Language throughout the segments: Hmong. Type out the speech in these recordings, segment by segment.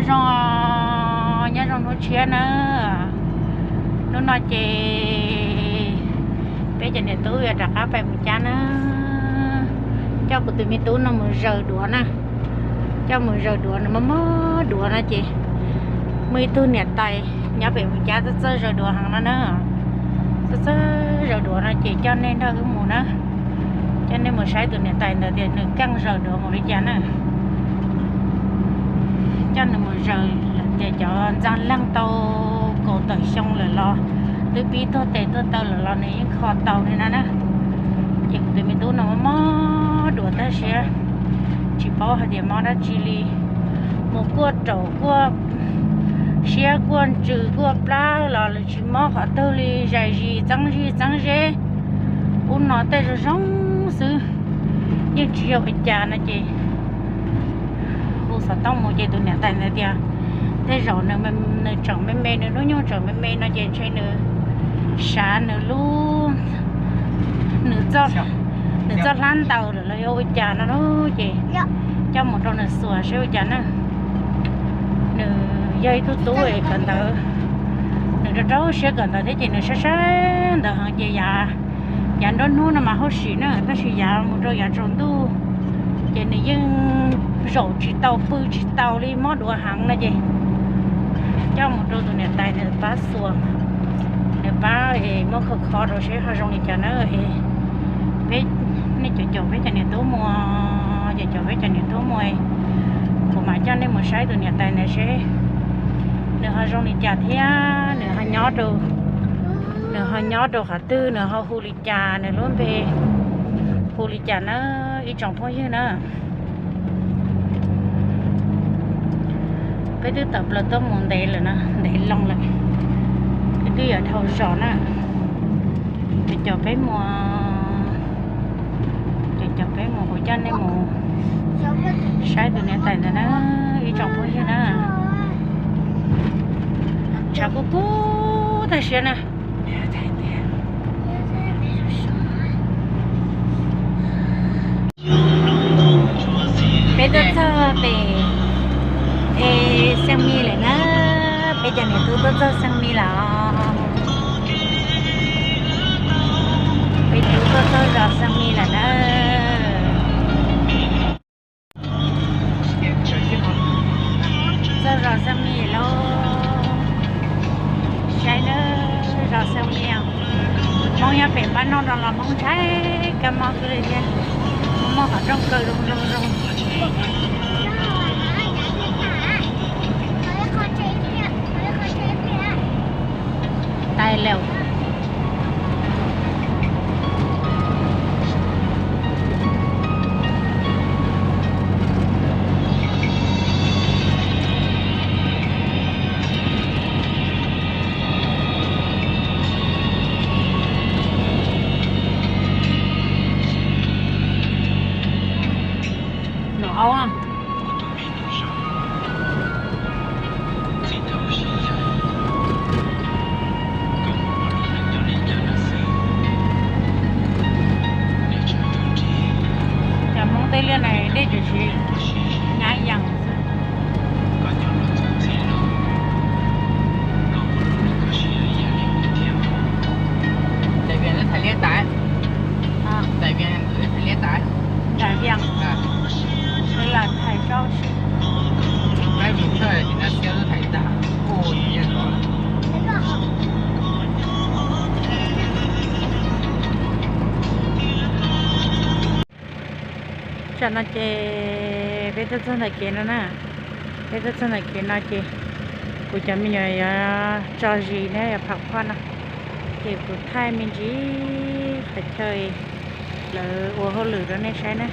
Zoo, nyob zoo hnub tshiab na. Hnub no ces peb cov niam tub yuav rov qab pem mus cab na. Coj kuv tus me tub no mus zaws duav na. Coj mus zaws duav, nws mob mob duav no ces muaj ib tug niam tais nyob pem mus cab txawj txawj zaws duav heev no na. Txawj txawj zaws duav no ces coj nej nrog wb mus na. Coj nej mus saib tus niam tais ntawd tias nws keej zaws duav mus li cas na. Coj nws mus zaws lawm tias cov ntxaag leej tau kaum tawm xyoo lawm los twb pib tuag tes tuag taw lawm los nws yeej kho tau li no na. Ces kuv tus me tub no mob mob duav tag siab, tsis paub hais tias mob dab tsi li. Mus kuaj raum kuaj siab kuaj ntsws kuaj plab los tsis mob qhov twg li, zais zis txeeb zis txeeb zeb ub no tej zoo zoo xwb, yeej tsis yog ua cas no ces hu xov tooj mus ces tus niam tais ntawd tias tej zaum nws tseem me me, nws hnub nyoog tseem me me no ces ntshe nws sav nws lub, nws txoj hlab ntaus lawm los yog ua cas no ces coj mus rau nws xuas saib ua cas na. Nws yog ib tug tub es kawm ntawv, nws rau rau siab kawm ntawv thiab ces nws saib saib ntawv heev ces yav, yav nruab hnub no mas hauj sim na, tab sis yav mus rau yav tsaus ntuj ces nws yeej zaum tsis tau pw tsis tau li, mob duav heev no ces coj mus rau tus niam tais nws pab xuas, nws pab es muab kho kho rau seb ho zoo li cas na. Es peb, nej caum caum peb cov niam tub mus, caum caum peb cov niam tub mus, kuv mam coj nej mus saib tus niam tais ntawd seb nws ho zoo li cas thiab nws ho nyob rau, nws ho nyob rau qhov twg, nws ho hu li cas, nws lub npe hu li cas na, ib tsoom phooj ywg na. Peb twb tawm plaws tuaj mus ntev lawm na, ntev loo lawm, peb twb yuav dhau zos na. Caum caum peb mus, caum caum peb mus, kuv coj nej mus saib tus niam tais ntawd na, ib tsoom phooj ywg na. Tshav kub kub tag siab na. Peb tuaj txog pem Xeev Mis lawm na, peb cov niam tub tuaj txog Xeev Mis lawm. Peb tub tuaj txog zos Xeev Mis lawm na. Txog zos Xeev Mis lawm, saib na, zos Xeev Mis. Hmoob nyob pem Pab Noog no los Hmoob ntshai kab mob xwb li thiab, muaj qhov rooj kaw zoo zoo zoo. Tais lawm. Nov aub. Cov Hmoob tej liaj na dej tsuas siv nyab yees xwb. Tại vì nó thải liếp tải. Hả? Tại vì thải liếp tải. Tại vì à, đây là thải rau xí. Mấy vùng chơi thì nó xéo nó thải tải. Ôi, như đó. Tsam no ces peb tuaj txog ntawm kev no na, peb tuaj txog ntawm kev no ces kuv cov me nyuam yuav tso zis thiab yuav pham phoj no, ces kuv thaij me ntsis qhov chaw lawv ua hauj lwm rau nej saib na.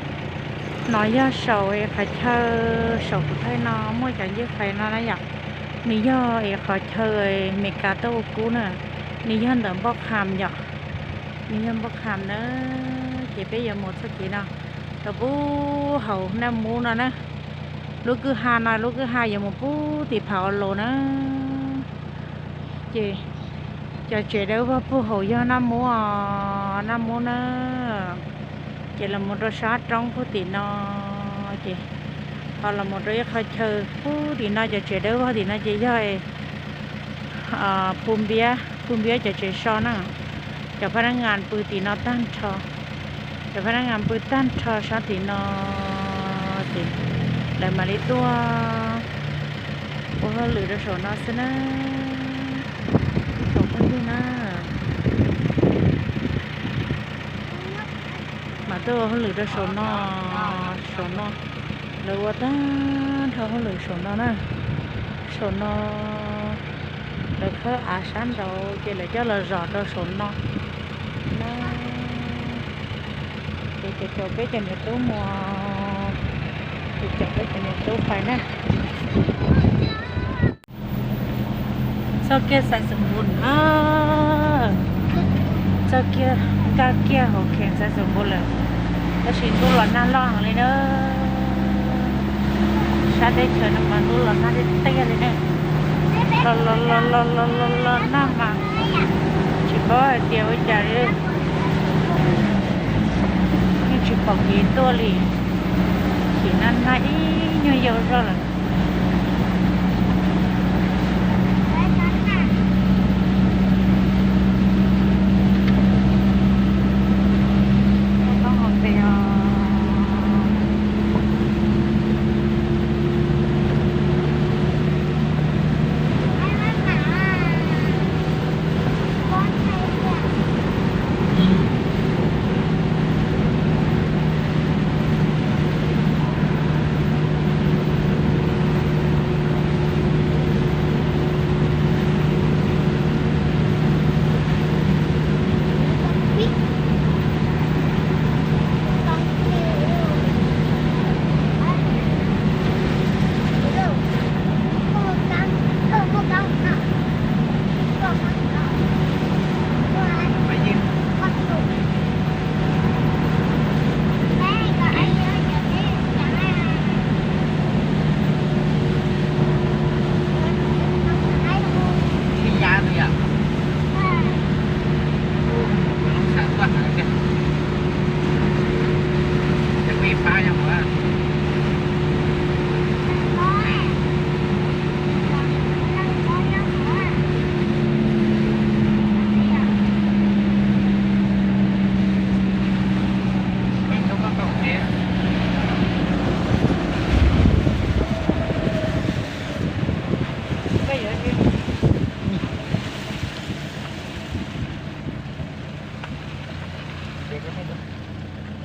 No yog saum qhov chaw, saum kuv thaij no muaj cov ncej fais no na yom. Nws yog es qhov chaw Meskas tuaj ua kub na, nws yog ntawm Npoj Kham yom, nws yog Npoj Kham na. Ces peb yuav mus txoj kev no rau puag hauv Naj Mub no na. Lub kwj ha no, lub kwj ha yuav mus puag tim Pham Ua Los na. Ces cov tsev dawb vog puag hauv yog Naj Mub os, Naj Mub na. Ces los mus rau sab roob puag tim no, ces Ho los mus rau ib qho chaw pub tim no, cov tsev dawb vog tim no ces yog Phu Npiab, Phu Npiab cov tsev so na. Cov phab nab ngas pw tim no tag nrho, cov phab nab ngas pw tag nrho sab tim no ces lawv mam li tuaj ua hauj lwm rau saum no xwb na. Ib tsoom phooj ywg na, mam tuaj ua hauj lwm rau saum no, saum no, lawv ua tag nrho hauj lwm saum no na. Saum no lawv khawb av sab nraud ces lawv coj los zom rau saum no na. Ces caum peb cov niam tub mus, ces caum peb cov niam tub pais na. Txog kiag Xaiv Xeem Npum na, txog kiag, nkag kiag hauv kheem Xaiv Xeem Npum lawm, tab sis ntuj los nag loj heev li na. Sab teb chaws no mas ntuj los nag tiag tiag li na. Los los los los los los los nag mas tsis paub hais tias ua cas li, yeej tsis pom kev tuaj li. Chim nag nag ib nyuag yau zog lawm.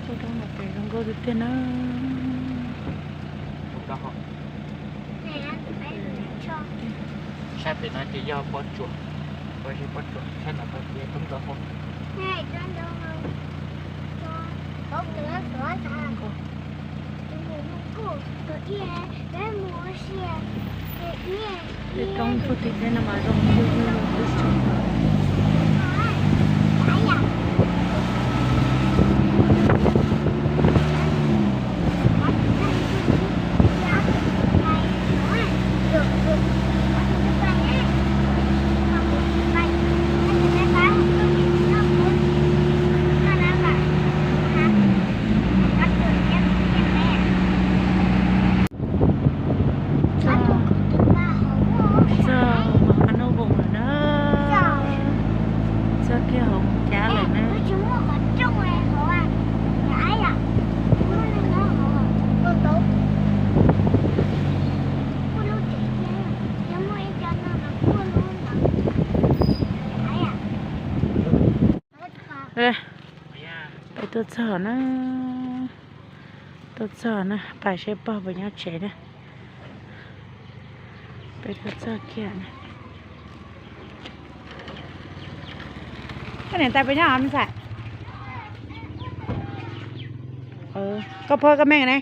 Ua rau no pem zoo nkauj tiag tiag na. Saib pem no ces yog pob tsuas, pob tsuas, saib no pob tsuas tub ntawd hau. Tej roob puag tim teb no mas zoo yug yug yug tub tsuas. Txog, txog Mab Nub Voos lawm na. Txog kiag hauv cab lawm na. Peb tuaj txog na, tuaj txog na, pais saib pog puas nyob tsev na. Peb tuaj txog kiag na. Koj niam tais puas nyob me ntxhais? Koj pog koj me ne?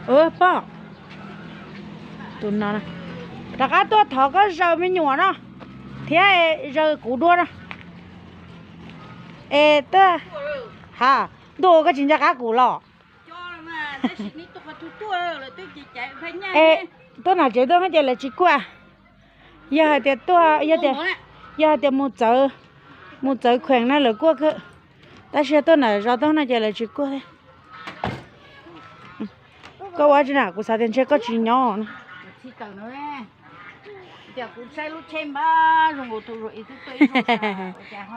Ov, pog, tus no rov qab tuaj thov koj zaws me nyuam no thiab zaws kuv dua no. Es tuaj, ha, ntuj, koj tsis nco qab kuv los? Es tuaj nam tsev tuaj ces lawv tsis kuaj. Yog hais tias tuaj, yog hais tias mus txawv, mus txawv kheem no lawv kuaj kawg, tab sis yog tuaj nam zos tuaj no ces lawv tsis kuaj thiab. Koj ua tsi na, kuv xav tias ntshe koj tsis nyob na.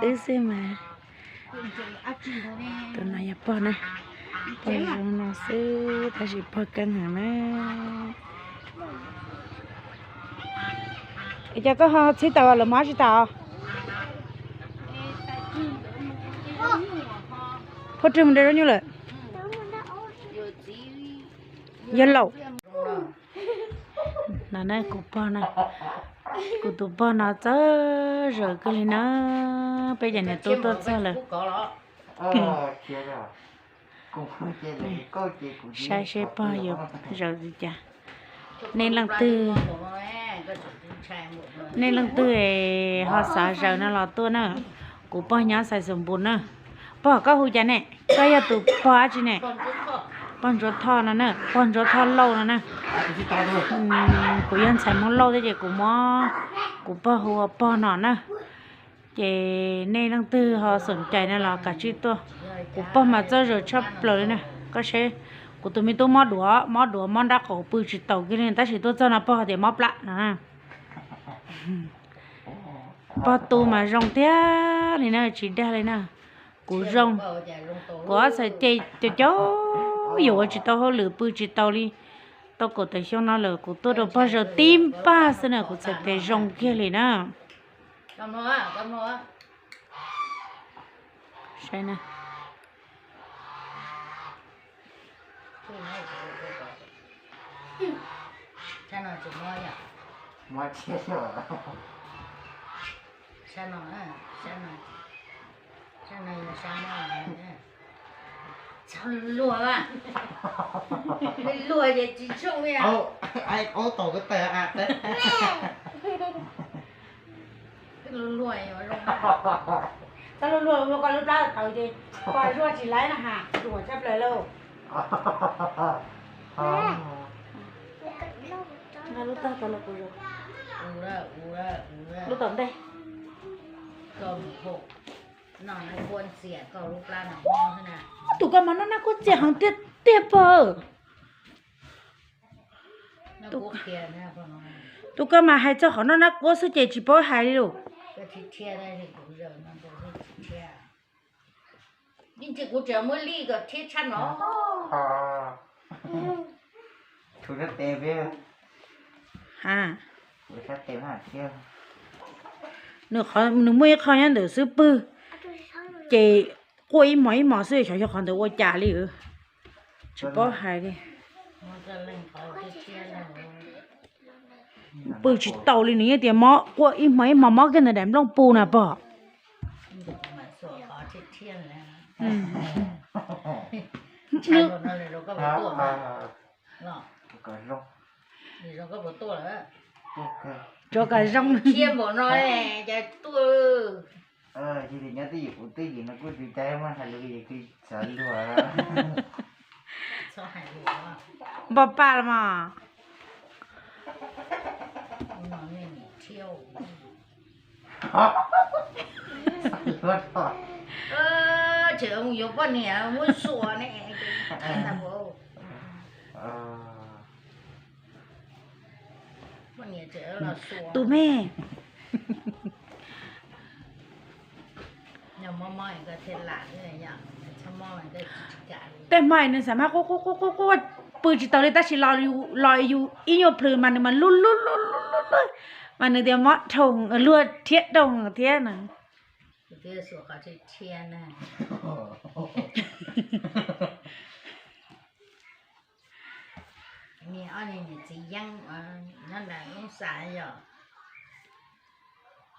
Wb xwb mas. Tus no yog pog na, pog zoo no xwb tab sis pog keeb heev na. Es cas koj ho txhib taws lawm mov tsis tas? Phob rwg mus de zaub nyuj lawm. Yog laum. No ne kuv pog no, kuv tus pog no txawj zaws kawg li na. Peb cov niam tub tuaj txog lawm. Saib seb pog yuav zaws li cas. Nej leej twg, nej leej twg ho xav zaws no los tuaj na. Kuv pog nyob Xais Xoom Npus na. Pog koj hu cas ne? Koj yog tus pog dab tsi ne? Pog Ntsuab Thoj no na, pog Ntsuab Thoj Lauj no na. Kuv yog ntxhais Hmoob Lauj thiab ces kuv muab kuv pog hu ua pog no na. Ces nej leej twg ho xoom cai no los kav tsij tuaj. Kuv pog mas txawj zaws tshaj plaws li na. Koj seb, kuv tus me tub mob duav, mob duav mob nrab qaum pw tsis taus kiag li tab sis tuaj txog no pog tias mob plab no na. Pog tu mas zoo tiag li na, tsis dag li na. Kuv zoo, kuv ob txhais ceg cov cov yuav ua tsis tau hauj lwm pw tsis tau li. Tau kaum tawm xyoo no lawm kuv tuaj rau pog zaws tib npag xwb na kuv txhais tes zoo kiag li na. Saib na. Txhob luag, luag ces tsis tshooj li. Aub tau ko taw. Txhob luag luag, ua koj lub plab tawv ces koj zuaj tsis laib na ha, ruam tshaj plaws lauj. Nqa lub tag tau los kuv zaws. Lub tom ntej. Tus koj mas noj nab kuab txias heev tiag tiag pog. Tus koj mas hais txog qhov noj nab kuab xwb ces tsis paub hais li lus. Nws muaj ib qho nyob ntawm xub pwg, ces quaj ib hmos ib hmos xwb, xyov yog qhov ntawd ua cas li. Tsis paub hais li. Pw tsis tau li, nws yeej tias mob, quaj ib hmos ib hmos mob kiag ntawm daim nplooj pus na pog. Rov kom zoo. Npog paj los mas. Tseem yuav poj niam muab xuas ne. Tus me. Tej hmos nws xav mas quaj quaj quaj quaj pw tsis taus li tab sis los yus ib nyuag plhws mas nws mas lub lub lub lub lub, mas nws tias mob dhau, luag thiab dhau thiab na. Niam, ob niag niam txiv yeeb nyob nram Loob Xas yog,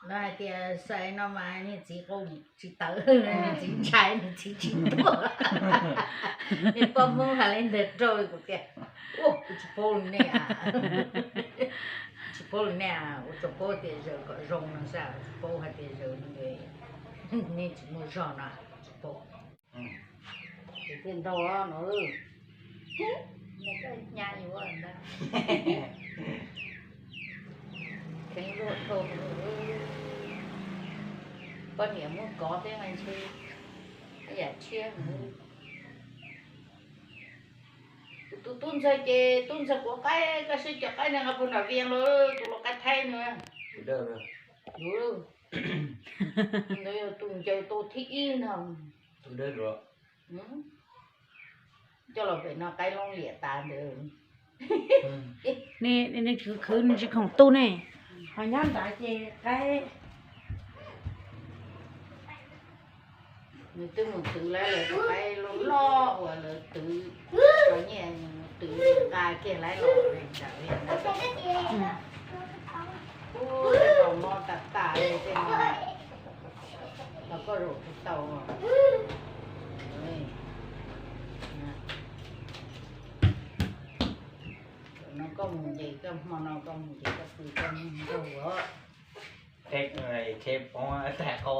lawv hais tias Xais no mas niag txiv qau tsis tawv, niag txiv ntshai, niag txiv tsis tuaj. Niag poj Hmoob hais li ntawd rau kuv tias, ua kuv tsis paub li nej, tsis paub li nej, ua tsis paub tias zaws kom zoo no xwb, tsis paub hais tias zaws li ntawd. Nej tsis muaj zog no tsis pom. Ces thiaj ntau no. Nws koj hnyav yuav ntag. Kheev luaj dhau. Poj niam muab kov thiab mas ntshe yam tshiab. Tus tub ntxawg ces tub ntxawg kuv qaib, koj sib cov qaib no nqa puag nram Vias los tus lau qaib Thaib no. Ntawd yog tus ncaws tau thib ib no. Coj los pem no qaib loob liam tas ntawd. Nws khwv khwv nws tsis khoom tu ne, ho nyob nrad ces qaib. Nws twb mus twv lawv tus qaib loj loj uas lawv twv, nyiaj twv nqa kiag lawv los nram Vias. Ub, tej no mob tas tas li, tej no los koj zaum tsis tau. No koj mus ces koj, hmo no koj mus ces koj pw koj mus nraug os. Qheb poob tag qhov,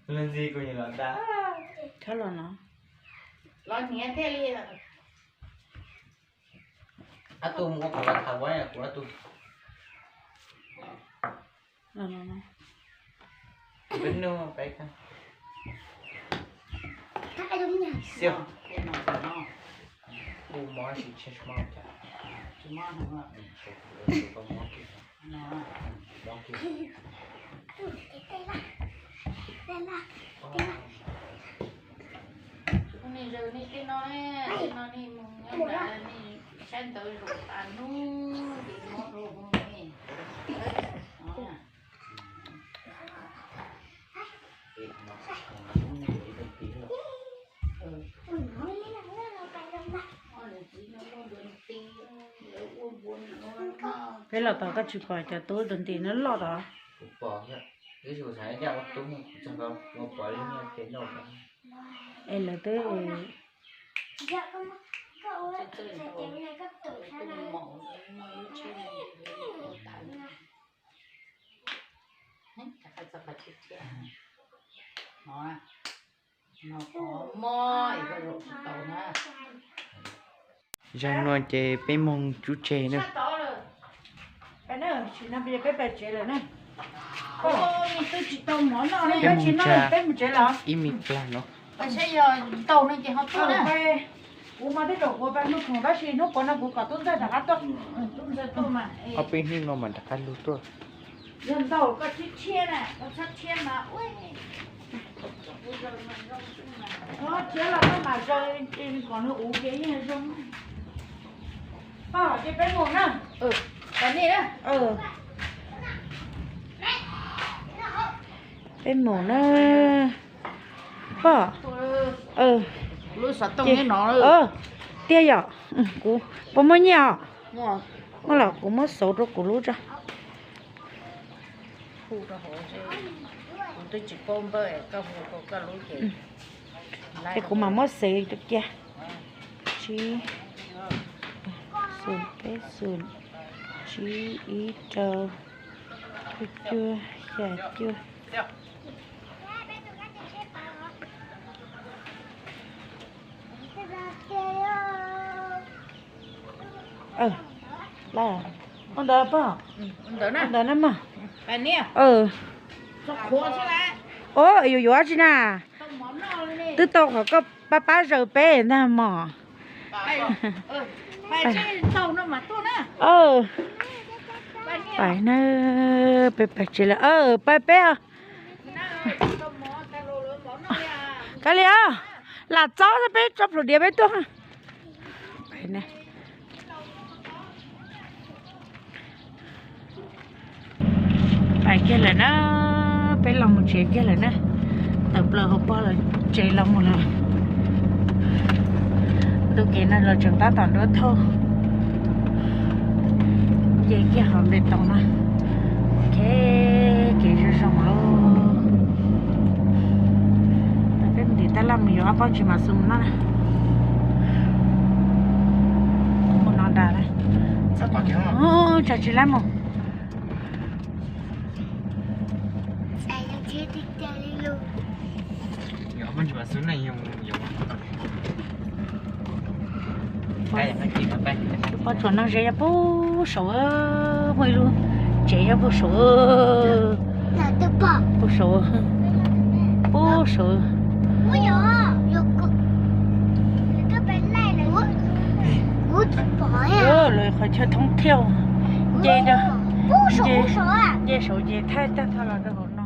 lub ntxi kuj los ntag. Khab los no, los hniav thiaj li. Ob tug mus ua kom los thav vov kuv ob tug. Peb nug peb kag. Siab. Ua mov tsis tseg tsis mob cas. Tsis mob heev. Mob kiag. Nej zaws nej tej no, tej no nej mus nyob nrad nej saib ntawv zaum tas hnub ces mob dua mus ne. Peb los tod koj tsis pom cov tub dua nti no loj tod. Es lawv twb Zag no ces peb moog tsub tseg na. Peb moog tsa ib me plag no. Ob peb hnub no mas rov qab lug tuaj. Peb moog na. Poj, tiag yom, kuv puas muaj nyiaj os? Muaj los kuv muab xauv rau kuv lub tso. Es kuv mam muab xev rau kiag. Tsib, xum peb xum, tsib ib rau, cuaj cuaj xya cuaj. Ntawd pog, ntawd na mog. O, yuav yuav tsi na. Twb tau qhov koj pab pab zaws peb ntag mog. Pais na, peb pais tsev lawm, pais peb os. Kav liam os, lam txob peb tso plhuav diav peb tuaj. Pais kiag lawm na, peb los mus tsev kiag lawm na. Tawm plaws hauv pog lawv tsev los mus lawm. Ntu kev no los tseem tab tom nruab thauj, nce kiag hauv npe toos no. Ok, kev zoo zoo lawm. Peb mus tim tab laj mus yuav ob pob tsis mam xum no na. Mus no nrad na. Tso tsis lab mus. Pob tsuas no ze nyob puag saum, muaj ib lub tsev nyob puag saum, puag saum, puag saum. Lawv qhov chaw thoob thiab, nce, nce saum ces thaij tag nrho los rau hauv no.